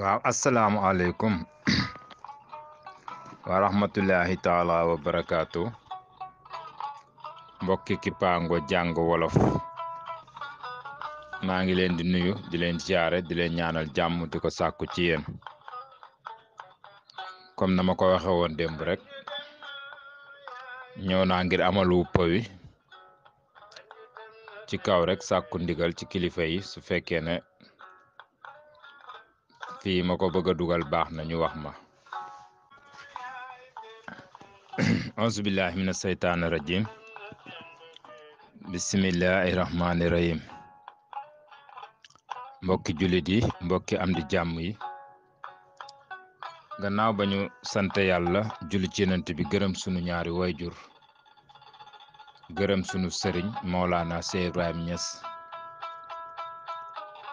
waaw asalaamualeykum wa rahmatullahi taala wa barakaatu mbokki Kipango jàng wolof maa ngi leen di nuyu di leen ziare di leen ñaanal jàmm di ko sàkku ci yéen comme na ma ko waxe woon démb rek ñëw naa ngir amalu pëwi ci kaw rek sàkku ndigal ci kilifa yi su fekkee ne fii ma ko bëgg a dugal baax na ñu wax ma auzu billahi mina seytaani rajim bismillahi rahmaani rahim mbokki jullit yi mbokki am di jàmm yi gannaaw ba ñu sant yàlla julli ci yonent bi gërëm sunu ñaari wayjur gërëm sunu sëriñ Maolana Cheikh Ibrahim Niass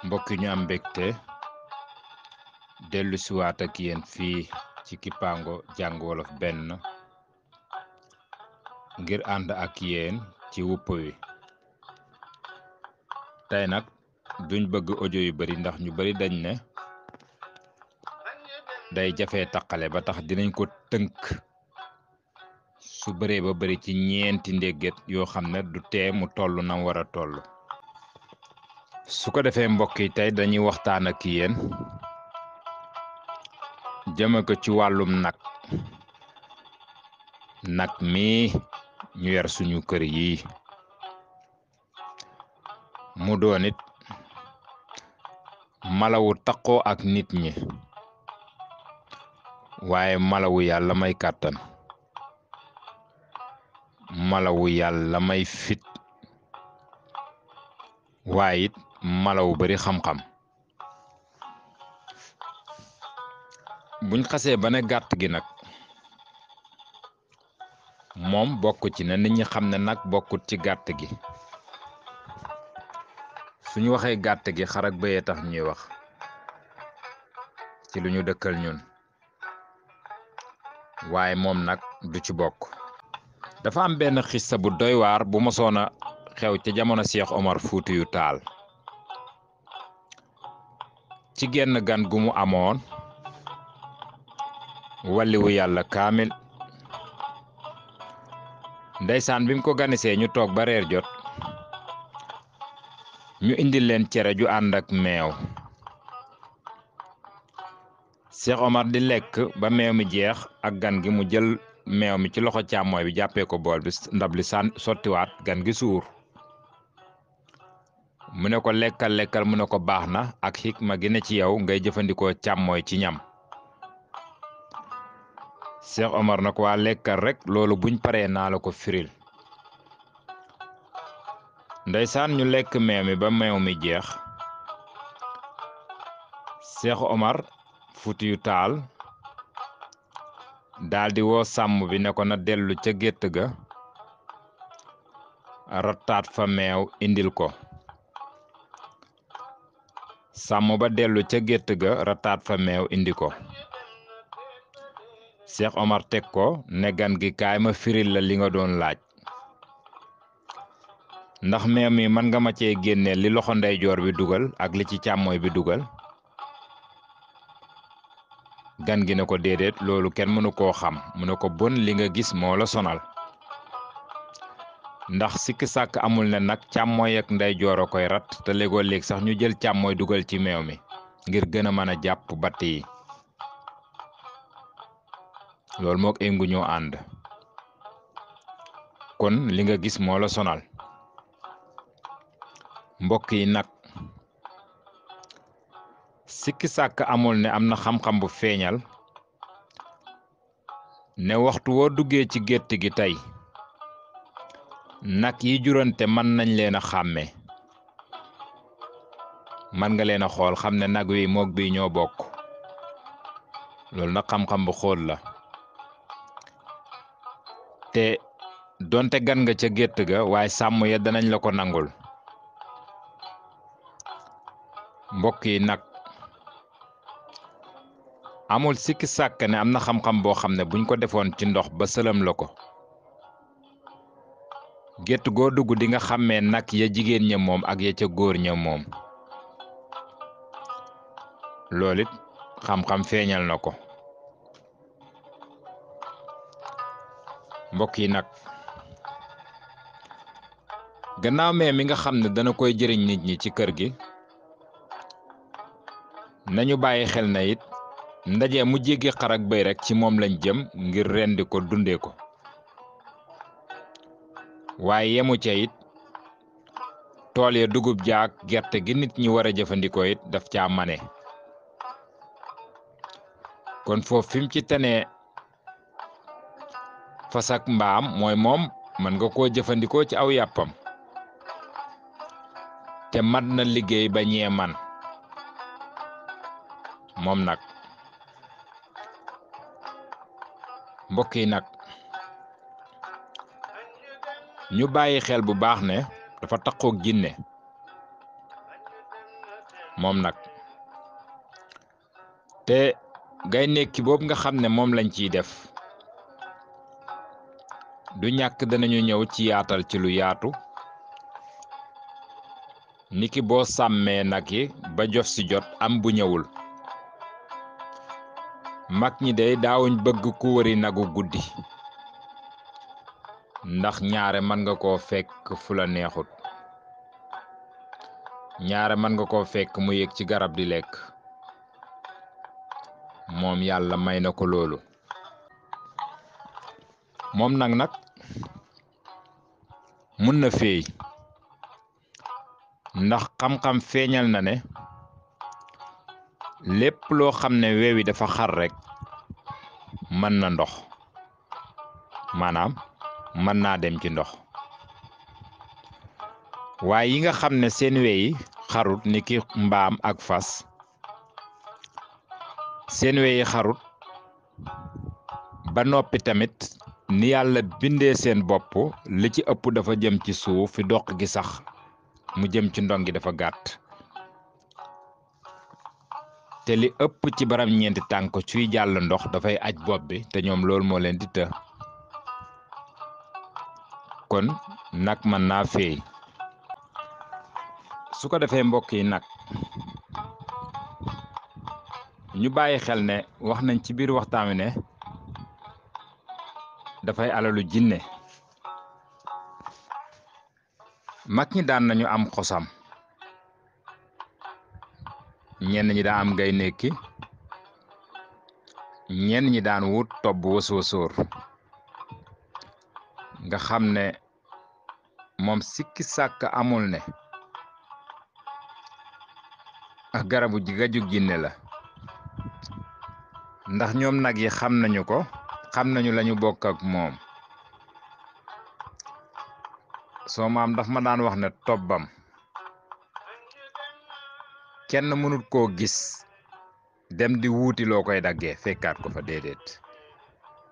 mbokki ñu am mbégte dellu siwaat ak yéen fii ci Kipango jàng wolof benn ngir ànd ak yéen ci wupp wi tey nag duñ bëgg audio yu bari ndax ñu bari dañ ne day jafe taqale ba tax dinañ ko tënk su bëree ba bari ci ñeenti ndégget yoo xam ne du tee mu toll nam war a toll su ko defee mbokk yi tey dañuy waxtaan ak yéen jëme ko ci wàllum nag mi ñu yar suñu kër yi mu doon it malawu taqoo ak nit ñi waaye malawu yàlla may kàttan malawu yàlla may fit waaye it malawu bari xam-xam buñ xasee ba ne gàtt gi nag moom bokk ci na nit ñi xam ne nag bokkut ci gàtt gi suñu waxee gàtt gi xar ak bëyee tax ñuy wax ci lu ñu dëkkal ñun waaye moom nag du ci bokk dafa am benn xissa bu doy waar bu mosoon a xew ca jamono Cheikh Omar Fuutiyu Taal ci genn gan gu mu amoon walliwu yàlla kaamil ndeysaan bi mu ko ganisee ñu toog ba reer jot ñu indil leen cere ju ànd ak meew Cheikh Omar di lekk ba meew mi jeex ak gan gi mu jël meew mi ci loxo càmmooy bi jàppee ko bool bi ndab li sottiwaat gan gi suur mu ne ko lekkal mu ne ko baax na ak xikma gi ne ci yow ngay jëfandikoo càmmooy ci ñam Cheikh Omar na ko waa lekkal rek loolu buñ paree naa la ko firil ndeysaan ñu lekk meew mi ba meew mi jeex Cheikh Omar Fuutiyu Taal daldi woo sàmm bi ne ko na dellu ca gétt ga rattaat fa meew indil ko sàmm ba dellu ca gétt ga rattaat fa meew indi ko Cheikh Omar teg ko ne gan gi kaay ma firil la li nga doon laaj ndax meew mi mën nga ma cee génne li loxo ndeyjoor bi dugal ak li ci càmmooy bi dugal gan gi ne ko déedéet loolu kenn mënu koo xam mu ne ko bon li nga gis moo la sonal ndax sikki sàkk amul ne nag càmmooy ak ndeyjoor a koy rat te léegoo léeg sax ñu jël càmmooy dugal ci meew mi ngir gën a mën a jàpp batt yi loolu mook éngu ñoo ànd kon li nga gis moo la sonal mbokk yi nag sikki sàkk amul ne am na xam-xam bu feeñal ne waxtu woo duggee ci gétt gi tey nag yi jurante mën nañ leen a xàmme mën nga leen a xool xam ne nag wi moog bi ñoo bokk loolu nag xam-xam bu xóot la te donte gan nga ca gétt ga waaye sàmm ya danañ la ko nangul mbokk yi nag amul sikki sàkk ne am na xam-xam boo xam ne buñ ko defoon ci ndox ba sëlam la ko gétt goo dugg di nga xàmmee nag ya jigéen ña moom ak ya ca góor ña moom loolu it xam-xam feeñal na ko. mbokk yi nag gannaaw mee mi nga xam ne dana koy jëriñ nit ñi ci kër gi, nañu bàyyi xel na it ndaje mu jéggi xar ak bëy rek ci moom lañ jëm ngir rendi ko dundee ko. waaye yemu ca it tool ya dugub jaak gerte gi nit ñi war a jëfandikoo it daf caa mane. kon foofu fi mu ci tenee fas ak mbaam mooy moom mën nga koo jëfandikoo ci aw yàppam te mat na liggéey ba ñee man. moom nag mbokk yi nag ñu bàyyi xel bu baax ne dafa taqoog jinne. moom nag te gay nekki boobu nga xam ne moom lañ ciy def du ñàkk danañu ñëw ci yaatal ci lu yaatu, niki boo sàmmee nag yi ba jof si jot am bu ñëwul. mag ñi dey daawuñ bëgg ku wëri nagu guddi, ndax ñaare mën nga koo fekk fu la neexut, ñaare mën nga koo fekk mu yéeg ci garab di lekk. moom yàlla may na ko loolu. moom nag mun na féey, ndax xam-xam feeñal na ne lépp loo xam ne weewi dafa xar rek mën na ndox, maanaam mën naa dem ci ndox. waaye yi nga xam ne seen weyi xarut ni ki mbaam ak fas, seen weyi xarut ba noppi tamit ni yàlla bindee seen bopp li ci ëpp dafa jëm ci suuf, fi doq gi sax mu jëm ci ndong gi dafa gàtt, te li ëpp ci baram ñeenti tànk suy jàll ndox dafay aj bopp bi, te ñoom loolu moo leen di të. kon nag mën naa féey. su ko defee mbokk yi nag ñu bàyyi xel ne wax nañ ci biir waxtaan wi ne dafay alalu jinne. mag ñi daan nañu am xosam, ñenn ñi daan am ngay nekki, ñenn ñi daan wut tobb wëswësoor, nga xam ne moom sikki sàkk amul ne ak garabu gajug jinne la. ndax ñoom nag yi xam nañu ko, xam nañu lañu bokk ak moom. soo maam daf ma daan wax ne tobbam kenn mënut koo gis dem di wuuti loo koy daggee fekkaat ko fa, déedéet.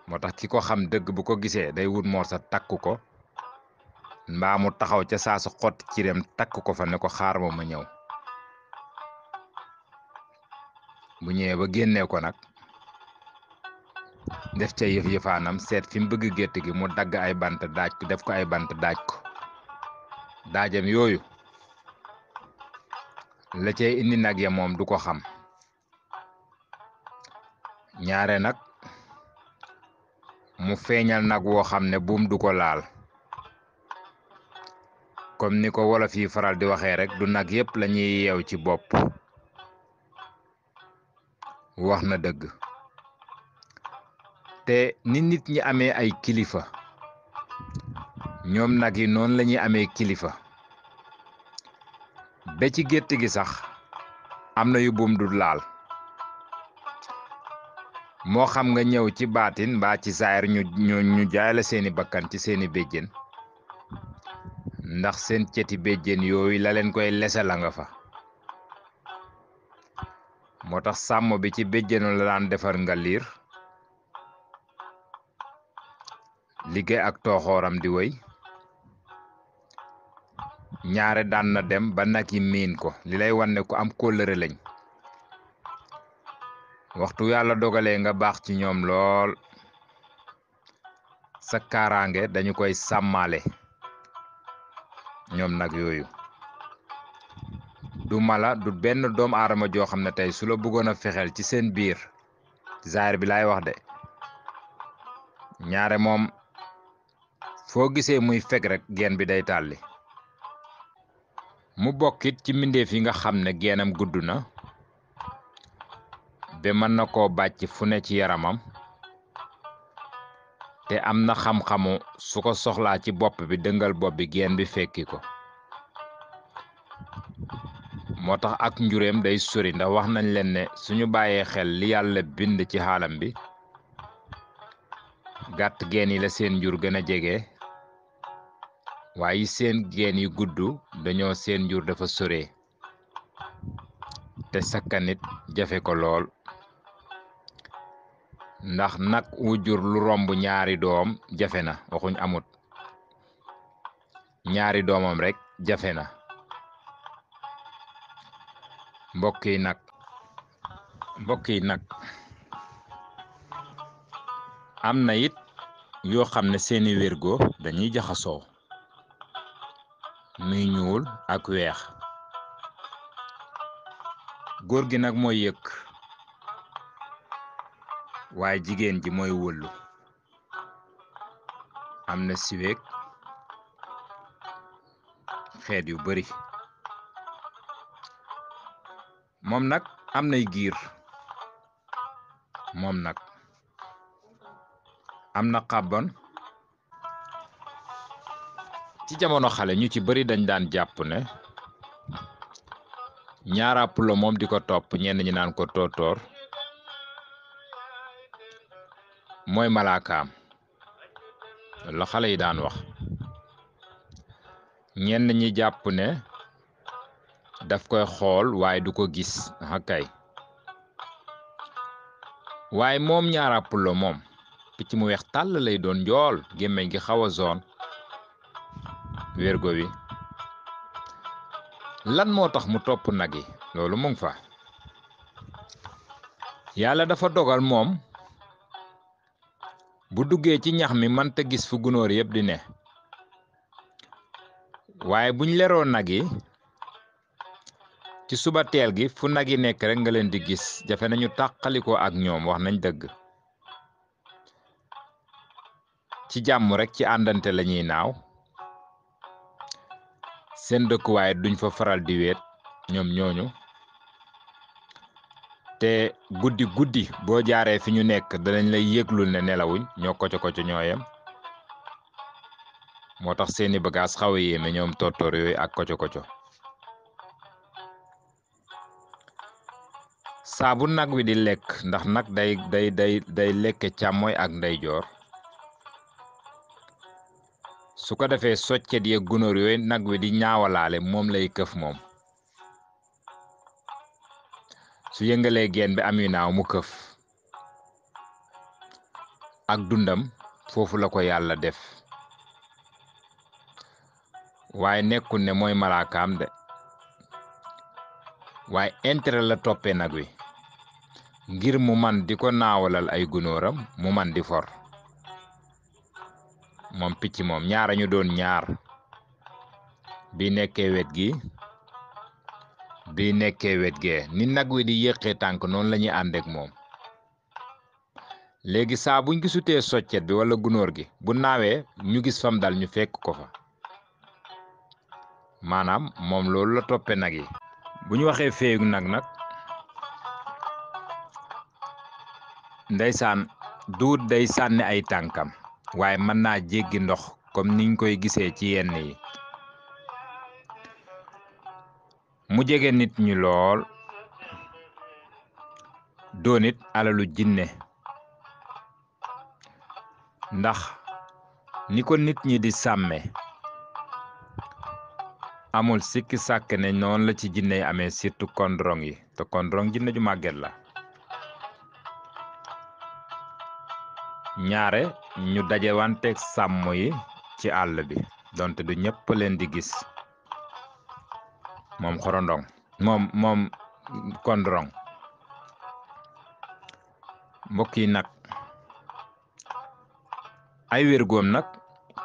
moo tax ki ko xam dëgg bu ko gisee day wut moo sa takk ko, mbaa mu taxaw ca saa su xotti ci rem takk ko fa ne ko xaar ma ñëw. bu ñëwee ba génnee ko nag def ca yëf-yëfaanam, seet fi mu bëgg gétt gi mu dagg ay bant daaj ko, def ko ay bant daaj ko. daajam yooyu la cay indi nag ya moom du ko xam. ñaare nag mu feeñal nag woo xam ne buum du ko laal, comme ni ko wolof yi faral di waxee rek, du nag yépp lañuy yeew ci bopp. wax na dëgg. te ni nit ñi amee ay kilifa, ñoom nag yi noonu lañuy amee kilifa. ba ci gétt gi sax am na yu buum du laal, moo xam nga ñëw ci baatin mbaa ci saayir ñu jaay la seeni bakkan ci seeni béjjén, ndax seen ceti béjjén yooyu la leen koy lese la nga fa. moo tax sàmm bi ci béjjénu la daan defar nga liir, liggéey ak tooxooram di wéy. ñaare daan na dem ba nag yi miin ko, li lay wan ne ku am kóllëre lañ. waxtu yàlla dogalee nga baax ci ñoom lool, sa kaaraange dañu koy sàmmaale ñoom nag yooyu. du mala du benn doomu aadama joo xam ne tey su la bëggoon a fexeel ci seen biir zaahir bi laay wax de ñaare moom foo gisee muy fekk rek geen bi day tàlli. mu bokkit ci mbindeef yi nga xam ne geenam gudd na ba mën na koo bàcc fu ne ci yaramam te am na xam-xamu su ko soxlaa ci bopp bi dëngal bopp bi geen bi fekki ko. moo tax ak njureem day sori ndax wax nañ leen ne suñu bàyyee xel li yàlla bind ci xaalam bi gàtt geen yi la seen njur gën a jege waaye seen geen yi gudd dañoo seen njur dafa sore te sakkanit jafe ko lool ndax nag wu jur lu romb ñaari doom jafe na waxuñ amut ñaari doomam rek jafe na. mbokk yi nag am na it yoo xam ne seeni wérgo dañuy jaxasoo muy ñuul ak weex. góor gi nag mooy yëkk waaye jigéen ji mooy wëllu. am na siweek xeet yu bari. moom nag am nay giir. moom nag am na xàbbon. ci jamono xale ñu ci bari dañ daan jàpp ne ñaaràpp la moom di ko topp ñenn ñi naan ko tóotóor mooy malaakaam la xale yi daan wax. ñenn ñi jàpp ne daf koy xool waaye du ko gis kay waaye moom ñaaràpp la moom picc mu weex tàll lay doon njool gémmiñ gi xaw a zone wérgo wi. lan moo tax mu topp nag yi loolu mu ngi fa. yàlla dafa dogal moom bu duggee ci ñax mi mënta gis fu gunóor yépp di ne waaye buñ leroo nag yi ci suba teel gi fu nag yi nekk rek nga leen di gis jafe nañu tàqalikoo ak ñoom wax nañ dëgg. ci jàmm rek ci àndante lañuy naaw seen dëkkuwaay duñ fa faral di weet ñoom ñooñu te guddi boo jaaree fi ñu nekk danañ lay yëglul ne nelawuñ ñoo koco ñooyam. moo tax seeni bagaas xaw a yéeme ñoom tóortóor yooyu ak koco. saa bu nag wi di lekk ndax nag day lekke càmmooy ak ndeyjoor su ko defee soccet ya gunóor yooyu nag wi di ñaawalaale moom lay këf moom. su yëngalee geen bi am yu naaw mu këf. ak dundam foofu la ko yàlla def waaye nekkul ne mooy malaakaam de waaye intérêt la toppee nag wi ngir mu man di ko naawalal ay gunóoram mu man di for. moom picc moom ñaara ñu doon ñaar bi nekkee wet gi bi nekkee wet gee ni nag wi di yëqee tànk noonu la ñuy ànd ak moom. léegi saa buñ gisutee soccet bi wala gunóor gi bu naawee ñu gis fam dal ñu fekk ko fa. maanaam moom loolu la toppee nag yi. bu ñu waxee feeyug nag ndeysaan duut day sànni ay tànkam waaye mën naa jéggi ndox comme niñ koy gisee ci yenn yi. mu jege nit ñi lool doonit alalu jinne ndax ni ko nit ñi di sàmme amul sikki sàkk ne noonu la ci jinne yi amee surtout kondrong yi te kondrong jinne ju màgget la. ñaare ñu dajewanteeg sàmm yi ci àll bi donte du ñëpp leen di gis. moom xorondong moom kondrong. mbokk yi nag ay wérgoom nag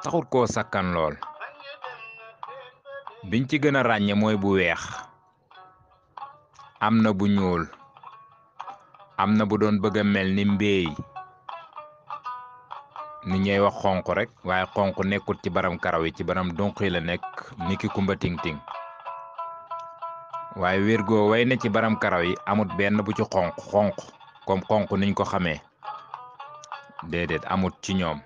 taxut koo sakkan lool biñ ci gën a ràññe mooy bu weex am na bu ñuul am na bu doon bëgg a mel ni mbéy ni ñuy wax xonq rek waaye xonq nekkut ci baram karaw yi ci baram donq yi la nekk niki kumba ting ting waaye wérgoo way ne ci baram karaw yi amut benn bu ci xonq comme xonq niñ ko xamee déedéet amut ci ñoom.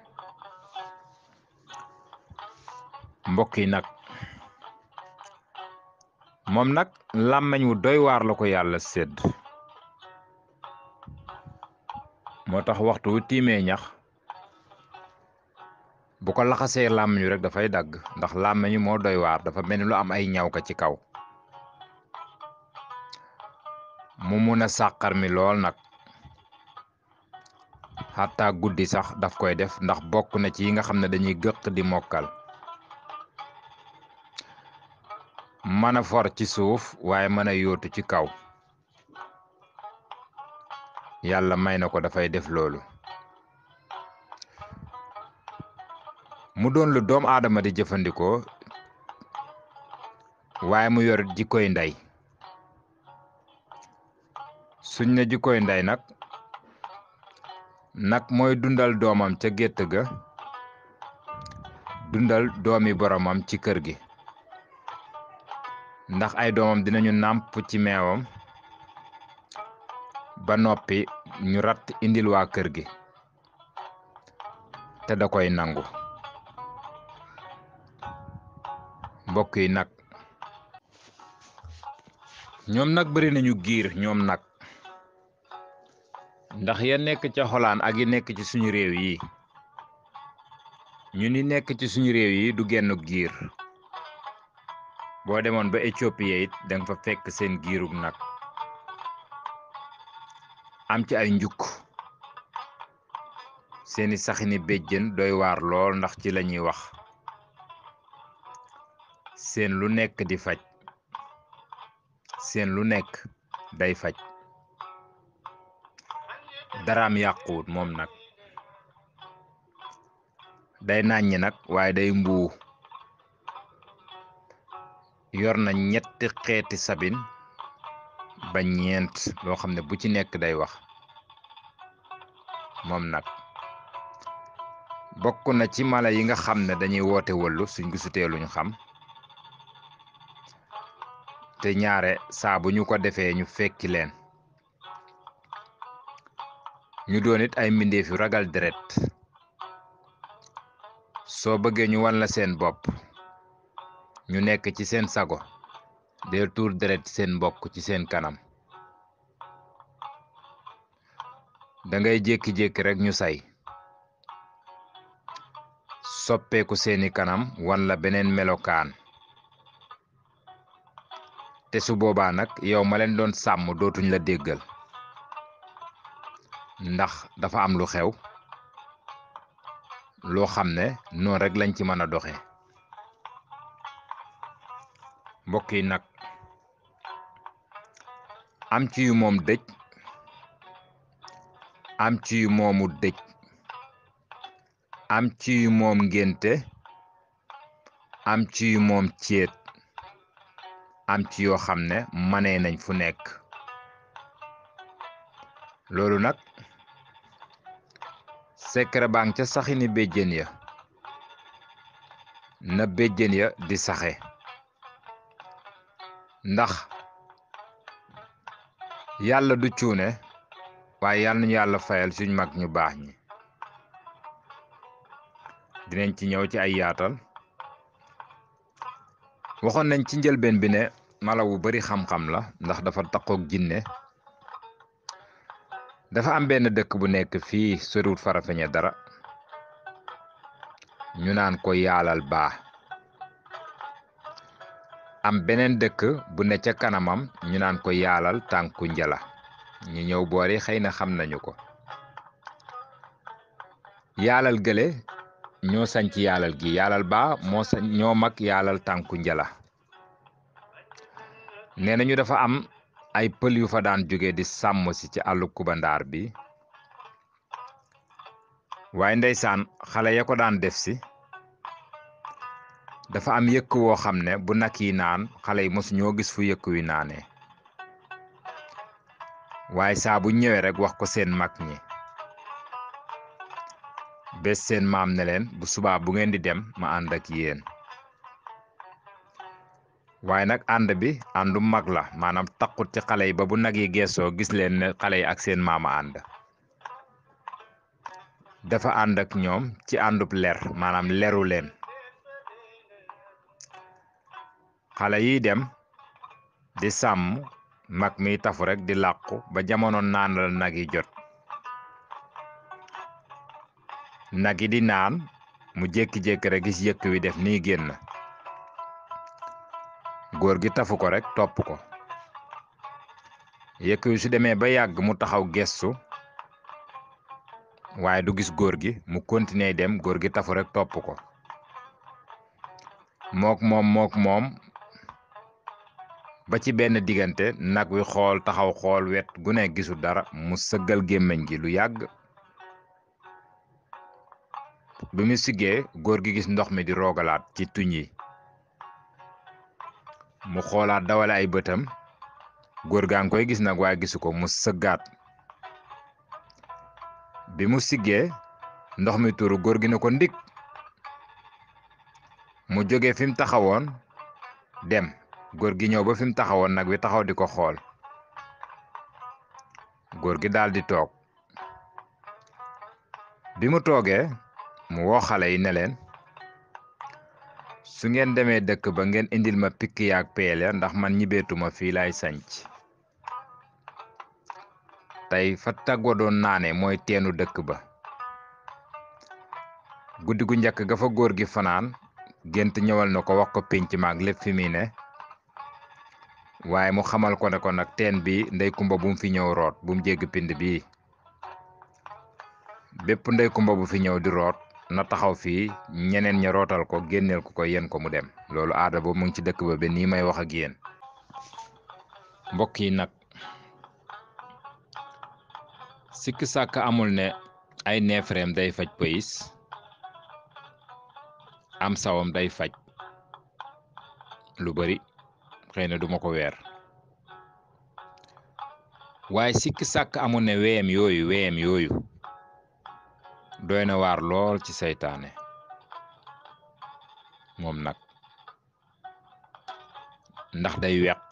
mbokk yi nag moom nag làmmeñ wu doy waar la ko yàlla sédd moo tax waxtu wu tiimee ñax bu ko laxasee làmmeñu rek dafay dagg ndax làmmeñu moo doy waar dafa mel ni lu am ay ñaw ka ci kaw mu mun a sàqar mi lool nag xataa guddi sax daf koy def ndax bokk na ci yi nga xam ne dañuy gëq di mokkal mën a for ci suuf waaye mën a yóotu ci kaw yàlla may na ko dafay def loolu mu doon lu doom aadama di jëfandikoo waaye mu yor jikkoy ndey suñ ne jikkoy ndey nag mooy dundal doomam ca gétt ga dundal doomi boromam ci kër gi ndax ay doomam dinañu nàmp ci meewam ba noppi ñu rat indil waa kër gi te da koy nangu. mbokk yi nag ñoom nag bari nañu giir ñoom nag ndax ya nekk ca xolaan ak yi nekk ci suñu réew yi ñu ni nekk ci suñu réew yi du genn giir boo demoon ba Éthiopie it danga fa fekk seen giirug nag am ci ay njukk seeni saxini béjjën doy waar lool ndax ci lañuy wax seen lu nekk di faj seen lu nekk day faj daraam yàquwut moom nag day nàññi nag waaye day mbuu yor na ñetti xeeti sabin ba ñeent loo xam ne bu ci nekk day wax moom nag bokk na ci mala yi nga xam ne dañuy woote wëllu suñ gisutee luñ xam te ñaare saa bu ñu ko defee ñu fekki leen ñu doon it ay mbindeef yu ragal deret soo bëggee ñu wan la seen bopp ñu nekk ci seen sago del tuur deret seen mbokk ci seen kanam da ngay jékki-jékki rek ñu say soppeeku seeni kanam wan la beneen melokaan te su boobaa nag yow ma leen doon sàmm dootuñ la déggal ndax dafa am lu xew loo xam ne noonu rek lañ ci mën a doxe mbokk yi nag am ci yu moom dëj am ci yu moomu dëj am ci yu moom ngénte am ci yu moom céet am ci yoo xam ne manee nañ fu nekk loolu nag secret baa ngi ca saxini béjjén ya na béjjén ya di saxe ndax yàlla du cuune waaye yàlla nañu yàlla fayal suñ mag ñu baax ñi dinañ ci ñëw ci ay yaatal waxoon nañ ci njëlbeen bi ne mala wu bari xam-xam la ndax dafa takkook jinne dafa am benn dëkk bu nekk fii soriwut Farafeñe dara ñu naan ko yaalal baa am beneen dëkk bu ne ca kanamam ñu naan ko yaalal tànku njala ñu ñëw boori xëy na xam nañu ko yaalal gële ñoo sañ ci yaalal gi yaalal baa ñoo mag yaalal tànku njala nee nañu dafa am ay pël yu fa daan jóge di sàmm si ci àllu kubandaar bi waaye ndeysaan xale ya ko daan def si dafa am yëkk woo xam ne bu nag yi naan xale yi mosu ñoo gis fu yëkk wi naanee waaye saa bu ñëwee rek wax ko seen mag ñi bés seen maam ne leen bu subaa bu ngeen di dem ma ànd ak yéen waaye nag ànd bi àndu mag la maanaam takkut ci xale yi ba bu nag yi geesoo gis leen ne xale yi ak seen maama ànd dafa ànd ak ñoom ci àndub ler maanaam leru leen xale yi dem di sàmm mag mi tafu rek di làqu ba jamono naanal nag yi jot nag yi di naan mu jékki-jékki rek gis yëkk wi def nii génn góor gi tafu ko rek topp ko yëkk wi su demee ba yàgg mu taxaw gestu waaye du gis góor gi mu continuer dem góor gi tafu rek topp ko mook moom ba ci benn diggante nag wi xool taxaw xool wet gu ne gisul dara mu sëggal gémmiñ gi lu yàgg bi mu siggee góor gi gis ndox mi di roogalaat ci tuñ yi mu xoolaat dawale ay bëtam góor gaa ngi koy gis nag waaye gisu ko mu sëggaat bi mu siggee ndox mi tuuru góor gi ne ko ndik mu jóge fi mu taxawoon dem góor gi ñëw ba fi mu taxawoon nag wi taxaw di ko xool góor gi daldi toog bi mu toogee mu woo xale yi ne leen su ngeen demee dëkk ba ngeen indil ma pikk yaak peel ya ndax man ñibbeetuma fii laay sanc tey fa tàggoo doon naane mooy teenu dëkk ba guddi gu njëkk ga fa góor gi fanaan gént ñëwal na ko wax ko pénc maag lépp fi muy ne waaye mu xamal ko ne ko nag teen bi ndey kumba bu mu fi ñëw root bu mu jégg pind bii bépp ndey kumba bu fi ñëw di root na taxaw fii ñeneen ña rootal ko génneel ko yéen ko mu dem loolu aada boobu mu ngi ci dëkk ba ba nii may wax ak yéen mbokk yi nag sikki sàkk amul ne ay neefereem day faj pëyis am sawam day faj lu bari xëy na duma ko weer waaye sikki sàkk amul ne weyem yooyu doy na waar lool ci seytaane moom nag ndax day weq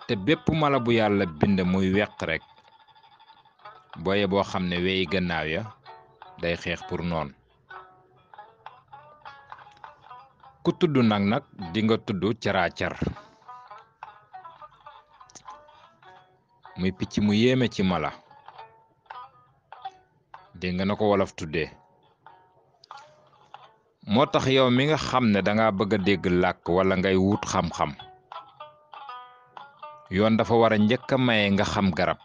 te bépp mala bu yàlla bind muy weq rek booye boo xam ne weyi gannaaw ya day xeex pour noon ku tudd nag di nga tudd caraacar muy picc mu yéeme ci mala dégg nga na ko wolof tuddee moo tax yow mi nga xam ne danga bëgg a dégg làkk wala ngay wut xam-xam yoon dafa war a njëkk a maye nga xam garab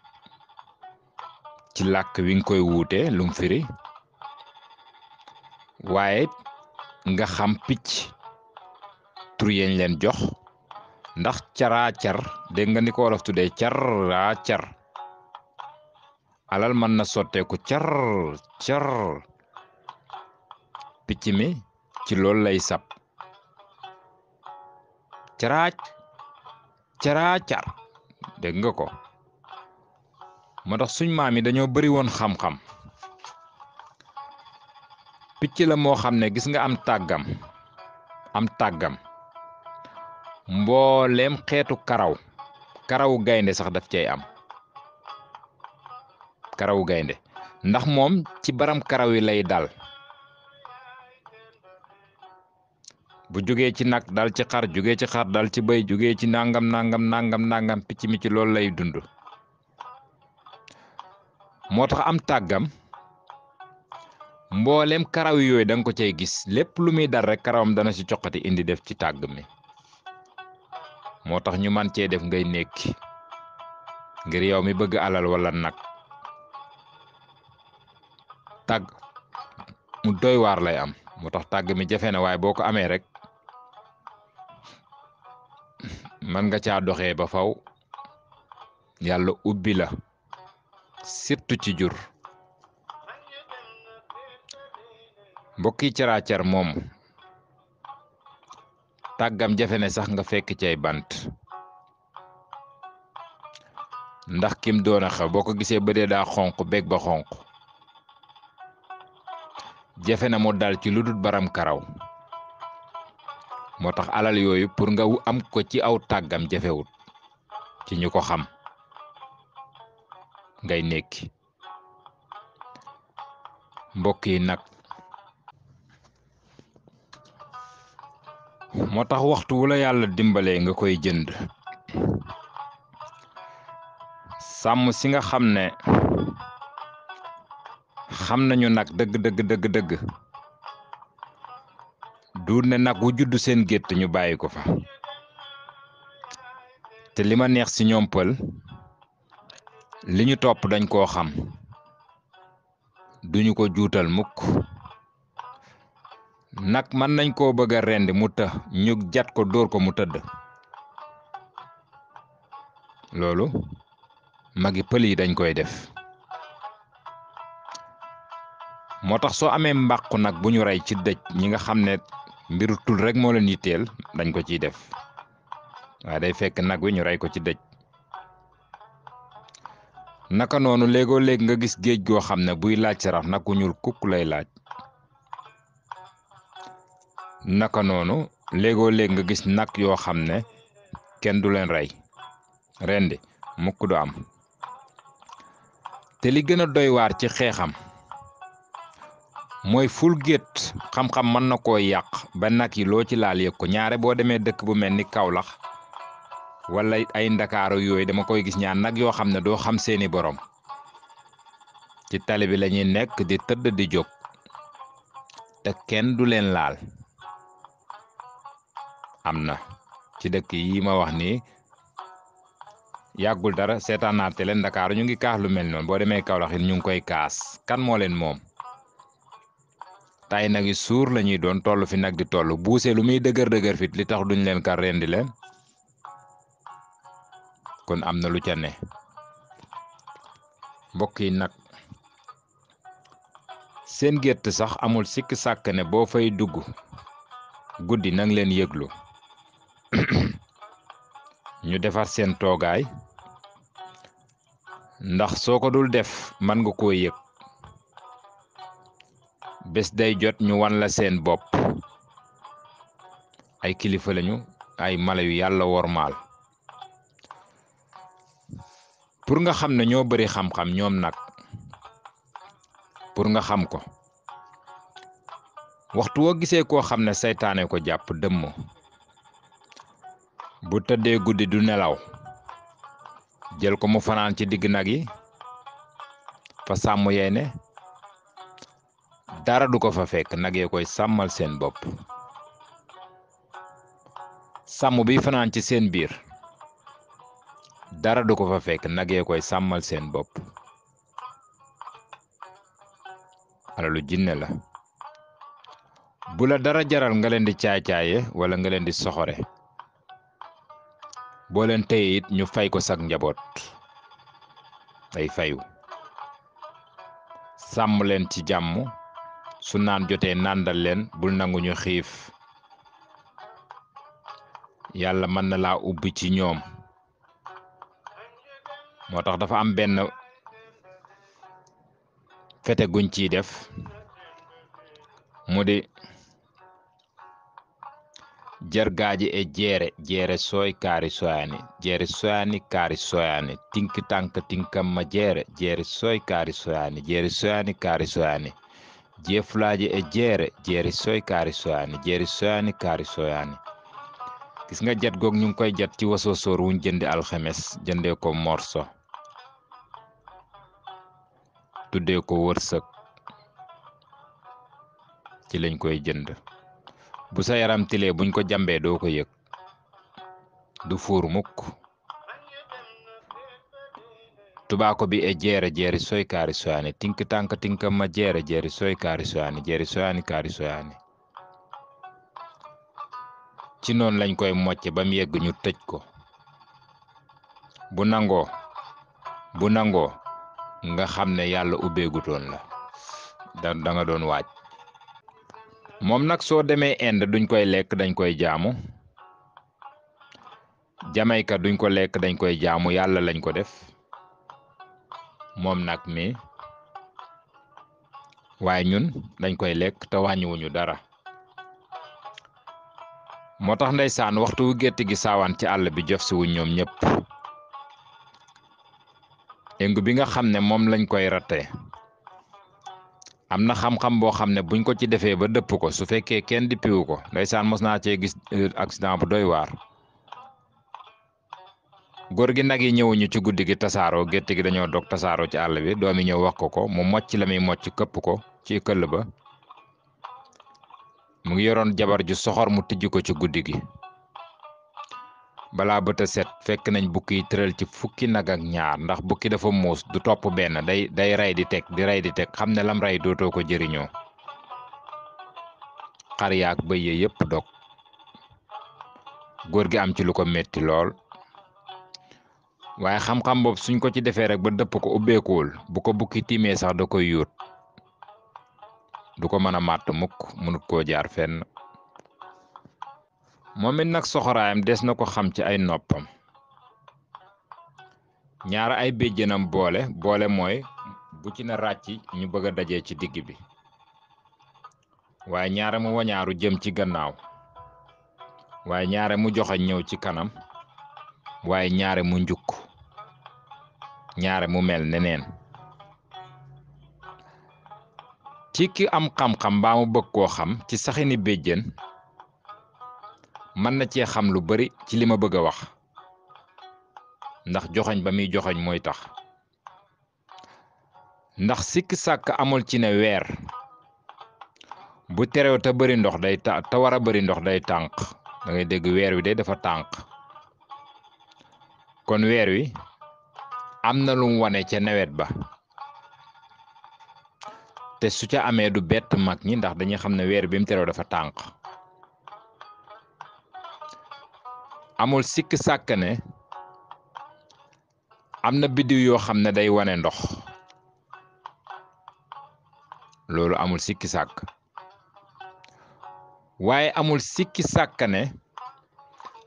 ci làkk wi nga koy wuute lum firi waaye nga xam picc tur yeñ leen jox ndax caraacar dégg nga ni ko wolof tuddee caraacar alal mën na sotteeku car picc mi ci loolu lay sab caraacar dégg nga ko moo tax suñ maam yi dañoo bari woon xam-xam picc la moo xam ne gis nga am tàggam mbooleem xeetu karawu gaynde sax daf cay am karawu gaynde ndax moom ci baram karaw yi lay dal bu jógee ci nag dal ci xar jógee ci xar dal ci bëy jógee ci nangam picc mi ci loolu lay dund moo tax am tàggam mbooleem karaw yooyu da nga ko cay gis lépp lu muy dal rek karawam dana ci coqati indi def ci tàgg mi moo tax ñu man cee def ngay nekki ngir yow mi bëgg alal wala nag tàgg mu doy waar lay am moo tax tàgg mi jafe na waaye boo ko amee rek mën nga caa doxee ba faw yàlla ubbi la surtout ci jur mbokki caraacar moom tàggam jafe ne sax nga fekk cay bant ndax kim doon a xew boo ko gisee ba dee daa xonq beeg ba xonq jafe na mu dal ci lu dul baram karaw moo tax alal yooyu pour nga am ko ci aw tàggam jafewut ci ñu ko xam ngay nekki mbokk yi nag moo tax waxtu wu la yàlla dimbalee nga koy jënd sàmm si nga xam ne xam nañu nag dëgg du ne nag wu juddu seen gétt ñu bàyyi ko fa te li ma neex ci ñoom pël li ñu topp dañ koo xam duñu ko juutal mukk nag mën nañ koo bëgg a rendi mu të ñu jat ko dóor ko mu tëdd loolu magi pël yi dañ koy def moo tax soo amee mbàqu nag bu ñu rey ci dëj ñi nga xam ne mbiru tul rek moo leen yitteel dañ ko ciy def waaye day fekk nag wi ñu rey ko ci dëj naka noonu léegoo léeg nga gis géej goo xam ne buy laaj sarax nag wu ñuul kukk lay laaj naka noonu léegoo léeg nga gis nag yoo xam ne kenn du leen rey rendi mukk du am te li gën a doy waar ci xeexam mooy ful gétt xam-xam mën na koo yàq ba nag yi loo ci laal yëg ko ñaare boo demee dëkk bu mel ni Kaolack wala ay Ndakaaru yooyu dama koy gis ñaar nag yoo xam ne doo xam seeni borom ci tali bi lañuy nekk di tëdd di jóg te kenn du leen laal am na ci dëkk yi ma wax nii yàggul dara seetaan naa télé Ndakaaru ñu ngi kaas lu mel noonu boo demee Kaolack it ñu ngi koy kaas kan moo leen moom tay nag yi suur la ñuy doon toll fi nag di toll buuse lu muy dëgër fit li tax duñ leen kar rendi leen kon am na lu ca ne mbokk yi nag seen gétt sax amul sikk sàkk ne boo fay dugg guddi nang leen yëglu ñu defar seen toogaay ndax soo ko dul def mën nga koo yëg bés day jot ñu wan la seen bopp ay kilifa lañu ay mala yu yàlla wormaal pour nga xam ne ñoo bari xam-xam ñoom nag pour nga xam ko waxtu woo gisee koo xam ne saytaane ko jàpp dëmm bu tëddee guddi du nelaw jël ko mu fanaan ci digg nag yi fa sàmm yee ne dara du ko fa fekk nag yee koy sàmmal seen bopp sàmm bi fanaan ci seen biir dara du ko fa fekk nag yee koy sàmmal seen bopp alalu jinne la bu la dara jaral nga leen di caay-caaye wala nga leen di soxore boo leen téye it ñu fay ko sag njaboot day fayu sàmm leen ci jàmm su naan jotee nàndal leen bul nangu ñu xiif yàlla mën na laa ubbi ci ñoom moo tax dafa am benn fete guñ ciy def mu di jargaaji e jeere sooy kaari soyaani kaari soyaani tinki tank tinkamma jeere sooy kaari soyaani kaari soyaani jeefulaaji e jeere sooy kaari soyaani kaari soyaani gis nga jat goog ñu ngi koy jat ci wasosoor wuñ jëndi alxemes jëndee ko morso tuddee ko wërsëg ci lañ koy jënd bu sa yaram tilee buñ ko jambee doo ko yëg du fuur mukk tubaako bi e jeere sooy kaari soyaani tink tank tinkamma jeere sooy kaari soyaani kaari soyaani ci noonu lañ koy mocce ba mu yegg ñu tëj ko bu nangoo nga xam ne yàlla ubbeegutoon la da nga doon waaj moom nag soo demee Inde duñ koy lekk dañ koy jaamu Jamaïque duñ ko lekk dañ koy jaamu yàlla lañ ko def moom nag mi waaye ñun dañ koy lekk te wàññiwuñu dara. moo tax ndeysaan waxtu wu gétt gi saawaan ci àll bi jof si wuñ ñoom ñëpp yëngu bi nga xam ne moom lañ koy rattee am na xam-xam boo xam ne buñ ko ci defee ba dëpp ko su fekkee kenn dippiwu ko ndeysaan mos naa cee gis accident bu doy waar. góor gi nag yi ñëwuñu ci guddi gi tasaaroo gétt gi dañoo dog tasaaroo ci àll bi doomi ñëw wax ko mu mocc la muy mocc këpp ko ci këll ba. mu ngi yoroon jabar ju soxor mu tijj ko ci guddi gi balaa bët a set fekk nañ bukki yi tëral ci fukki nag ak ñaar ndax bukki dafa muus du topp benn day rey di teg di rey di teg xam ne lam rey dootoo ko jëriñoo. xar yaak bëy yi yëpp dog góor gi am ci lu ko metti lool waaye xam-xam boobu suñ ko ci defee rek ba dëpp ko ubbeekuwul bu ko bukki tiimee sax da koy yuut du ko mën a màtt mukk mënut koo jaar fenn. moom it nag soxoraayam des na ko xam ci ay noppam ñaara ay béjjënam boole mooy bu ci na ràcc ñu bëgg a dajee ci digg bi waaye ñaare mu wañaaru jëm ci gannaaw waaye ñaare mu joxe ñëw ci kanam waaye ñaare mu njukk ñaare mu mel neneen. ci ki am xam-xam mbaa mu bëgg koo xam ci saxini béjjën mën na cee xam lu bari ci li ma bëgg a wax ndax joxoñ ba muy joxoñ mooy tax. ndax sikki sàkk amul ci ne weer bu terew te bari ndox te war a bari ndox day tànq da ngay dégg weer wi day dafa tànq kon weer wi am na lu mu wane ca nawet ba te su ca amee du bett mag ñi ndax dañuy xam ne weer bi mu terew dafa tànq. amul sikki sàkk ne am na biddiw yoo xam ne day wane ndox loolu amul sikki sàkk waaye amul sikki sàkk ne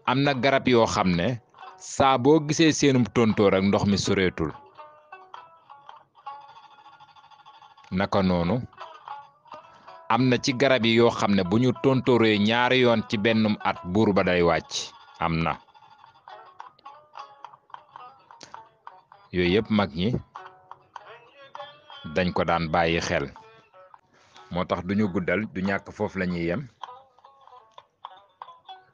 am na garab yoo xam ne saa boo gisee seenum tontóor ak ndox mi soreetul. naka noonu am na ci garab yi yoo xam ne bu ñu tontóoree ñaari yoon ci bennum at buur ba day wàcc am na. yooyu yëpp mag ñi dañ ko daan bàyyi xel moo tax duñu guddal du ñàkk foofu la ñuy yem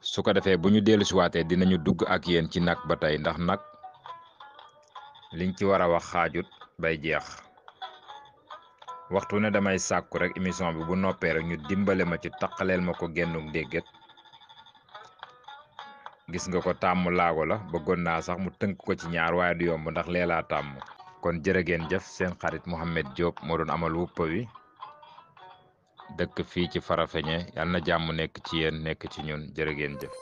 su ko defee bu ñu dellusiwaatee dinañu dugg ak yéen ci nag ba tey ndax nag liñ ci war a wax xaajut bay jeex. waxtu ne damay sàkku rek émission bi bu noppee rek ñu dimbale ma ci taqaleel ma ko gennuk dégget gis nga ko tàmm laago la bëggoon naa sax mu tënk ko ci ñaar waaye du yomb ndax leelaa tàmm. kon jërë ngeen jëf seen xarit Mouhamed Diop moo doon amal wuppa wi dëkk fii ci Farafeñe yàlla na jàmm nekk ci yéen nekk ci ñun jërë ngeen jëf.